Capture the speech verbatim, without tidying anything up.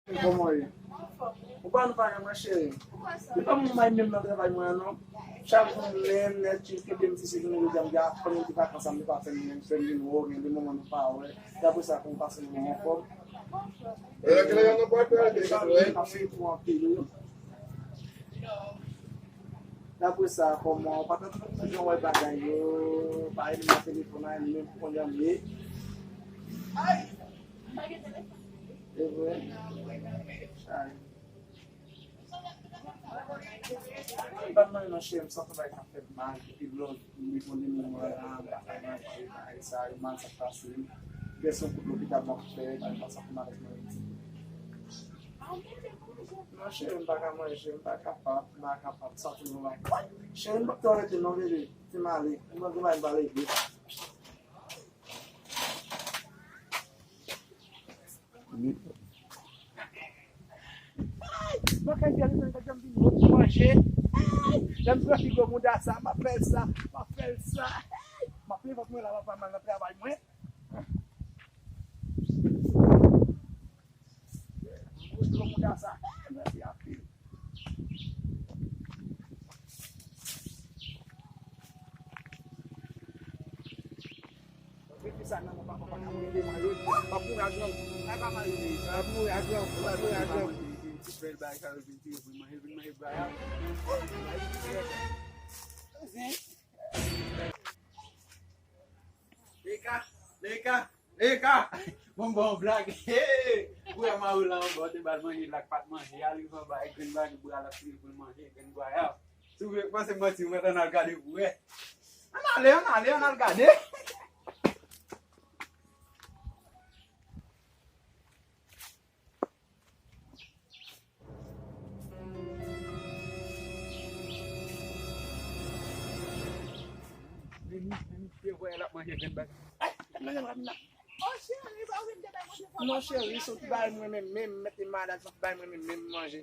Kòman w ye? Ou pa nou pa gen mwen, cheri. Li pa moun may menm nan travay mwen an, non. Chak jou menm, nèt, cheri, kenbe m ti sou nou, jodi a m gen aprann yon ti vakans, m pa fè m menm, fè m vin wè w, gen de moman nou pa wè. Dapre sa, kòman w pase, nou anfòm? E, klè, nou pa pè de sa, wi. M ap fè tou anpil, wi. Dapre sa, kòman, ou pa t ap jan wè bagay yo, pa rele nan telefòn, pa rele menm pou kounye a m ye. E vre? Chay. M pa t manje non, cheri, m santi bagay sa fè m mal, epi lòt, m dekonne moman an, m pa ka manje, bagay sa, yo mal sa k pase m. Gen son kout lopital m ap fè, bagay sa fè m malèz nan yon ti. Non, cheri, m pa ka manje, m pa kapab, m pa kapab, m santi m mal. Cheri, m p ap twò rete non, bebe, ti m ale, m gen bagay m pral regle. Mwen kay fè li menm, fè m vin bon pou manje. Lè m pran fi gwo mouda sa, m ap fè l sa, m ap fè l sa. M ap leve mwen la, m ap fè mal nan travay mwen. Mwen gwo mouda sa. Mèsi anpil. Mete sa nan men papa, papa ka manje manje. Pa kouraj non. Ay pa manje. Pa kouraj non. Pa kouraj non. Ti bèl bagay sa yo vin tire pou manje, vin manje bagay. Leka, leka, leka. Bon, bon, blag. Hey! Ou wè Mayo la anba, ou te ba l manje, la k pa t manje. Al rive anba, e grenn bagay, bra l ap tire pou l manje, grenn bwa a. Si w vle panse m manti, ou mèt ann al gade pou wè. Ann ale, ann ale, ann al gade. Vini, vini, te voye l ap manje grenn bagay. Ay, manje l, Ramina. Non, cheri, se w ki bay mwen menm, menm, mete malad, se w ki bay mwen menm, menm manje.